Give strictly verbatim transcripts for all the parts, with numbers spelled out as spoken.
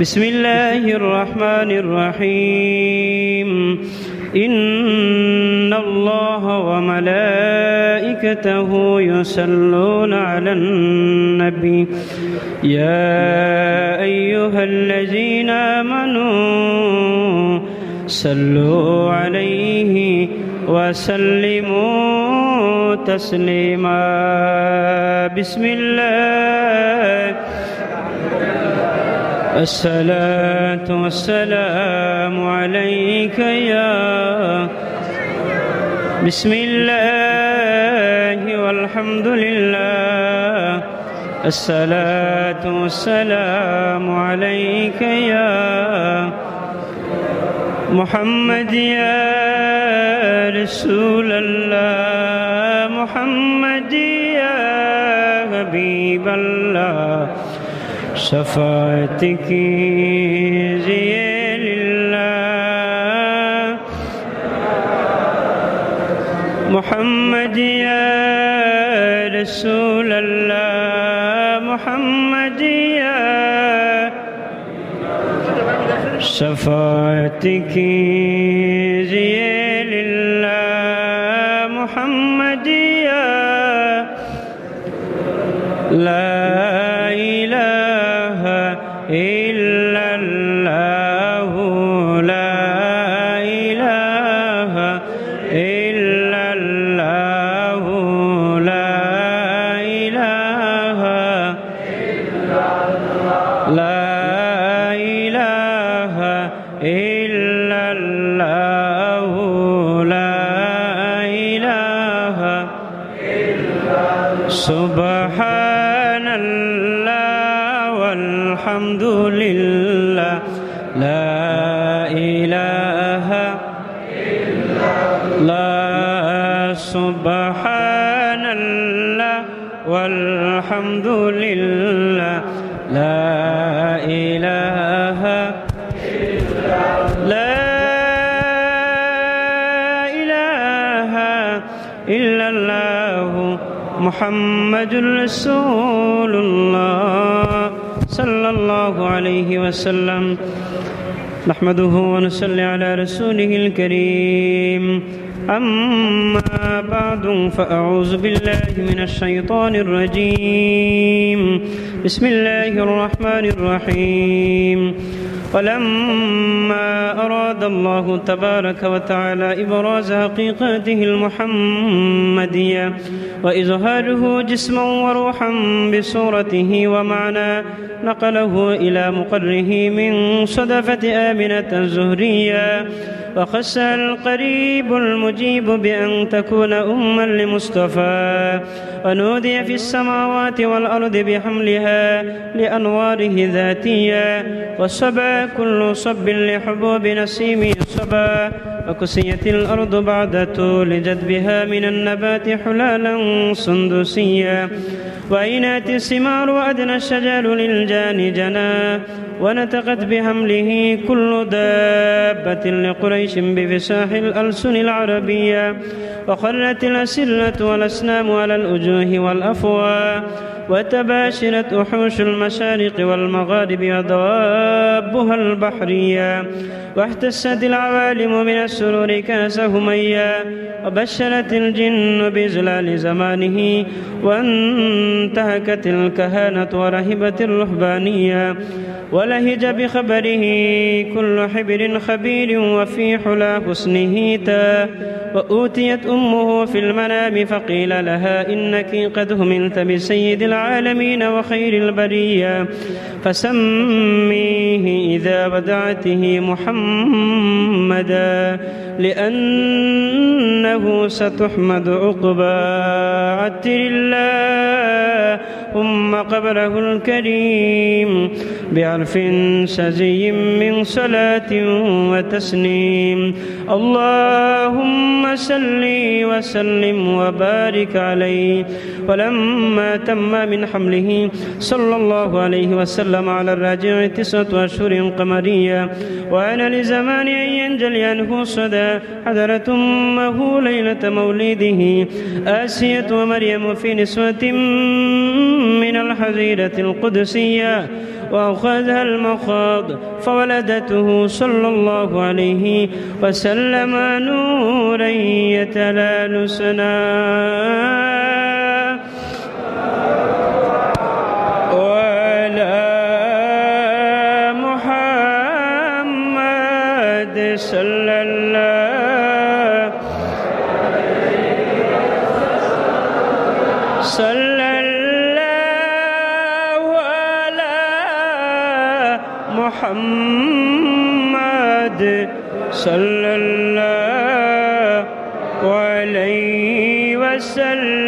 بسم الله الرحمن الرحيم. إن الله وملائكته يصلون على النبي. يا أيها الذين آمنوا صلوا عليه وسلموا تسليما. بسم الله. الصلاة والسلام عليك يا، بسم الله والحمد لله. الصلاة والسلام عليك يا محمد، يا رسول الله، محمد يا حبيب الله، شفاعت کیجیے للہ۔ محمد يا رسول الله، محمد يا، شفاعت کیجیے للہ، محمد يا، لا إله إلا الله، لا إله إلا الله، لا إله، لا إله إلا الله، لا إله، سبحان الله والحمد لله، لا إله، لا، سبحان الله والحمد لله، لا إله، لا إله إلا الله، محمد رسول الله، صلى الله عليه وسلم. نحمده ونصلي على رسوله الكريم. أما بعد، فأعوذ بالله من الشيطان الرجيم. بسم الله الرحمن الرحيم. ولما أراد الله تبارك وتعالى إبراز حقيقته المحمدية وإظهاره جسما وروحا بصورته ومعنى، نقله إلى مقره من صدفة آمنة الزهرية، وخصها القريب المجيب بأن تكون أما لمصطفى، ونودي في السماوات والأرض بحملها لأنواره ذاتيا، وصبا كل صب لحبوب نسيمه صبا، وكسيت الأرض بعد طول جدبها من النبات حلالا سندسيا، وعينات الثمار وأدنى الشجر للجان جنى، ونطقت بحمله كل دابة لقريش بفصاح الألسن العربية، وخرت الأسرة والأصنام على الوجوه والأفواه، وتباشرت وحوش المشارق والمغارب ودوابها البحرية، واحتست العوالم من السرور كأس همية، وبشرت الجن بإذلال زمانه، وانتهكت الكهنة ورهبت الرهبانية، ولهج بخبره كل حبر خبير، وفي حلى حسنه تا، وأوتيت أمه في المنام فقيل لها: إنك قد هملت بسيد العالمين وخير البرية، فسميه إذا ودعته محمدا، لأنه ستحمد عقباه. عطر اللهم قبره الكريم بعرف شذي من صلاة وتسليم. اللهم صل وسلم وبارك عليه. ولما تم من حمله صلى الله عليه وسلم على الراجع تسعة أشهر قمرية، وآن لزمان أن ينجلي عنه الصدى، حضرت أمه ليلة مولده آسية ومريم في نسوة من الحظيرة القدسية، وأخذها المخاض، فولدته صلى الله عليه وسلم نورا يتلال سنا. وعلى محمد صلى الله، صلى الله على محمد صلى الله عليه وسلم.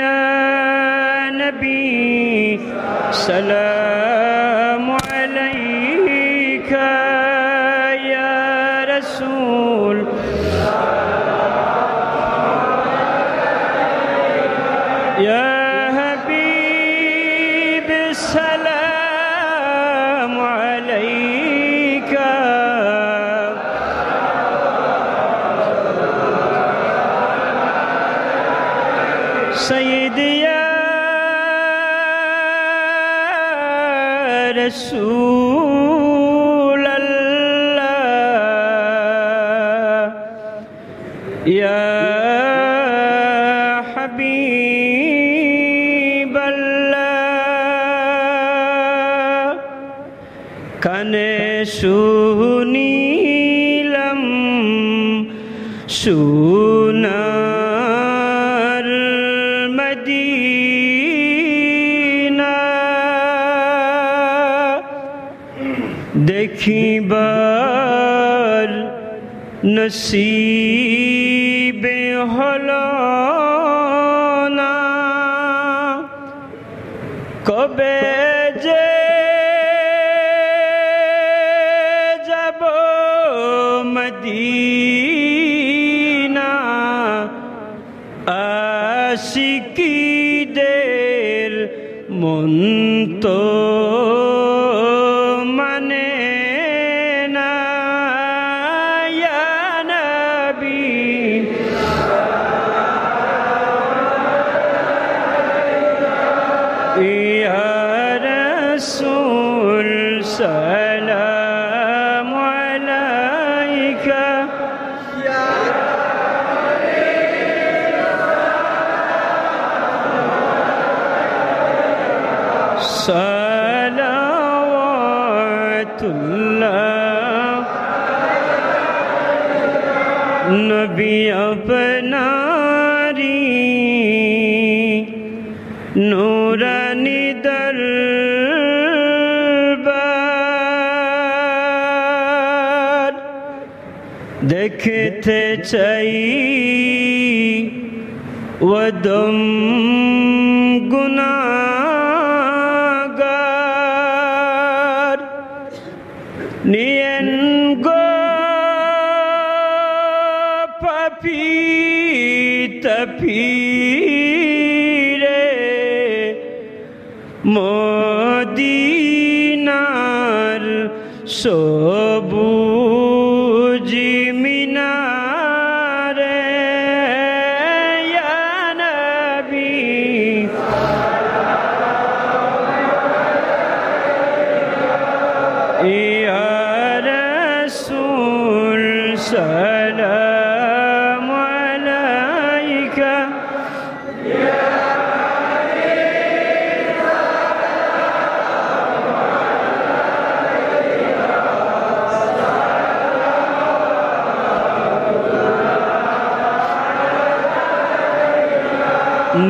يا نبي سلام عليك، يا رسول، يا حبيب سلام عليك. سيدي يا رسول الله، يا حبيب الله. কানে শুনিলাম সোনার মদিনা, দেখিবার নসিব হলো না। কবে যে যাব মদিনা, আশিকদের মন তো মানে না। ইয়া নবী, ইয়া রাসূল, সালাম আলাইকা। সালাওয়াতুল্লাহ। নবী আপনারি নুরানি দরবার, দেখতে চাই অধম গুনাহগার। নিয়েন গো পাপী তাপীরে মদিনার সবুজ মিনারে। ইয়া নবী, ইয়া রাসূল, সালাম আলাইকা।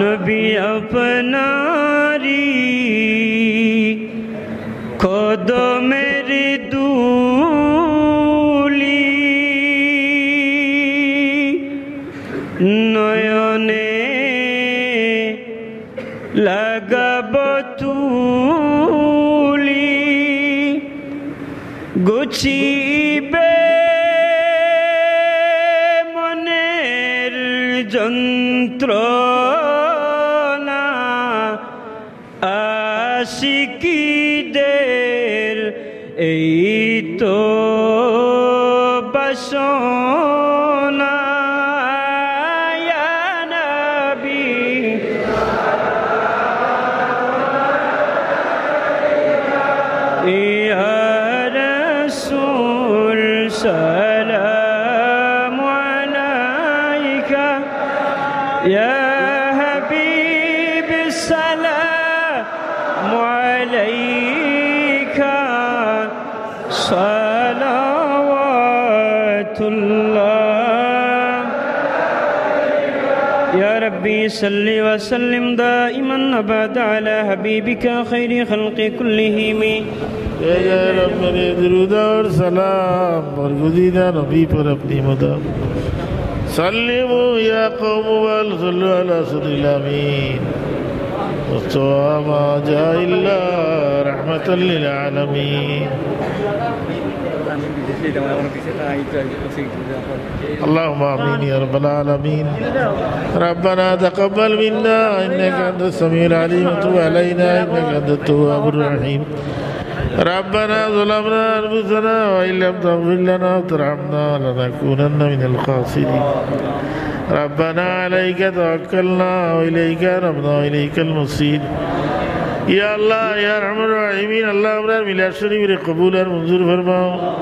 নবী আপনারি কদমের ধুলি নয়নে লাগাব তুলি, ঘুচিবে মনের যন্ত্রণা। আশিকদের এই তো বাসনা। ইয়া নবী, يا رسول سلام عليك، يا حبيب سلام عليك، صلوات الله. يا ربي صل وسلم دائما أبدا على حبيبك خير خلق كلهم. يا رب، درود اور سلام برگزیدہ نبی پر اپنی مدد۔ سلموا يا قوم بل صلوا على سيد الأمين مصطفى ما جاء إلا رحمة للعالمين۔ اللهم آمين يا رب العالمين۔ ربنا تقبل منا إنك أنت السميع العليم وتب علينا إنك أنت التواب الرحيم۔ ربنا ظلمنا أنفسنا وإن لم تغفر لنا وترحمنا لنكونن من الخاسرين۔ ربنا عليك توكلنا وإليك أنبنا وإليك المصير। ইয়া আল্লাহ, ইয়া আরহামার রাহিমিন, আল্লাহ, আমরার মিলাদ শরীফরে কবুল আর মঞ্জুর ফরমাও।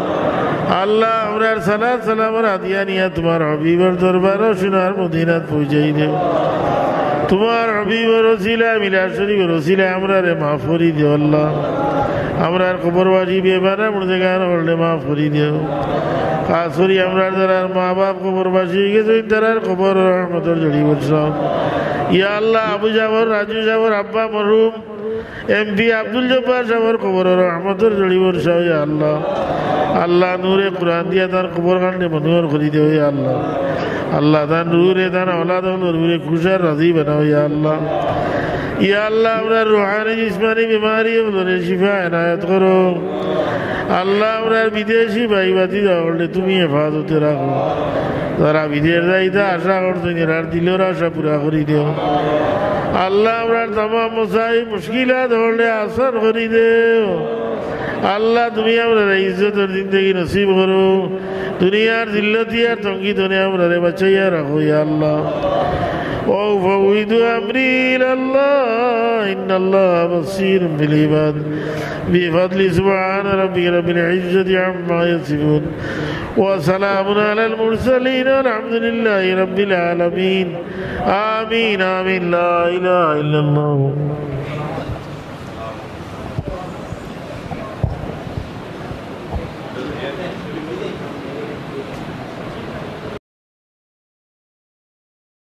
আল্লাহ, আমরার সালাত সালামর হাদিয়া নিয়া তুমার হাবিবর দরবারো সোনার মদিনাত পৌঁছাই দেও। তুমার হাবিবর ওসিলায়, মিলাদ শরীফর ওসিলায় আমরারে মাফ করি দেও আল্লাহ। আমরার কবরবাসী বেপানা মুর্দেগান অকলরে মাফ করি দেও। খাস করি আমরার যারার মা বাপ কবরবাসী অই গেছইন, তারার কবরো রহমতর ঝড়ি বর্ষাও। ইয়া আল্লাহ, আবু জাফর, রাজু জাফর, আব্বা মরহুম, এমপি আব্দুল জব্বার সাবর কবরো রহমতর ঝড়ি বর্ষাও, ইয়া আল্লাহ। আল্লাহ, নূরে কুরআন দিয়া তান কবরখানরে মনোহর করি দেও, ইয়া আল্লাহ। আল্লাহ, তান রুহরে, তান আওলাদ অকলর উপরে খুশ আর রাজি বানাও, ইয়া আল্লাহ। ইয়া আল্লাহ, আমরার রুহানি জিসমানি বেমারি অকলরে শিফা এনায়েত করো। আল্লাহ, আমরার বিদেশি ভাই ভাতিজা অকলরে তুমি হেফাজতে রাখো। যারা বিদেশ যাইতা আশা করছইন, এরার দিলর আশা পুরা করি দেও। আল্লাহ, আমরার তামাম মুসাইব মুশকিলাত অকলরে আসান করি দেও। আল্লাহ, তুমি আমরারে ইজ্জতর জিন্দেগি নসিব করো। দুনিয়ার জিল্লতি আর তঙ্গি তনে আমরারে বাঁচাইয়া রাখো, ইয়া আল্লাহ। وأفوض أمري إلى الله إن الله بصير بالعباد। بفضل سبحان ربك رب العزة عما يصفون وسلام على المرسلين والحمد لله رب العالمين. آمين، آمين. لا إله إلا الله.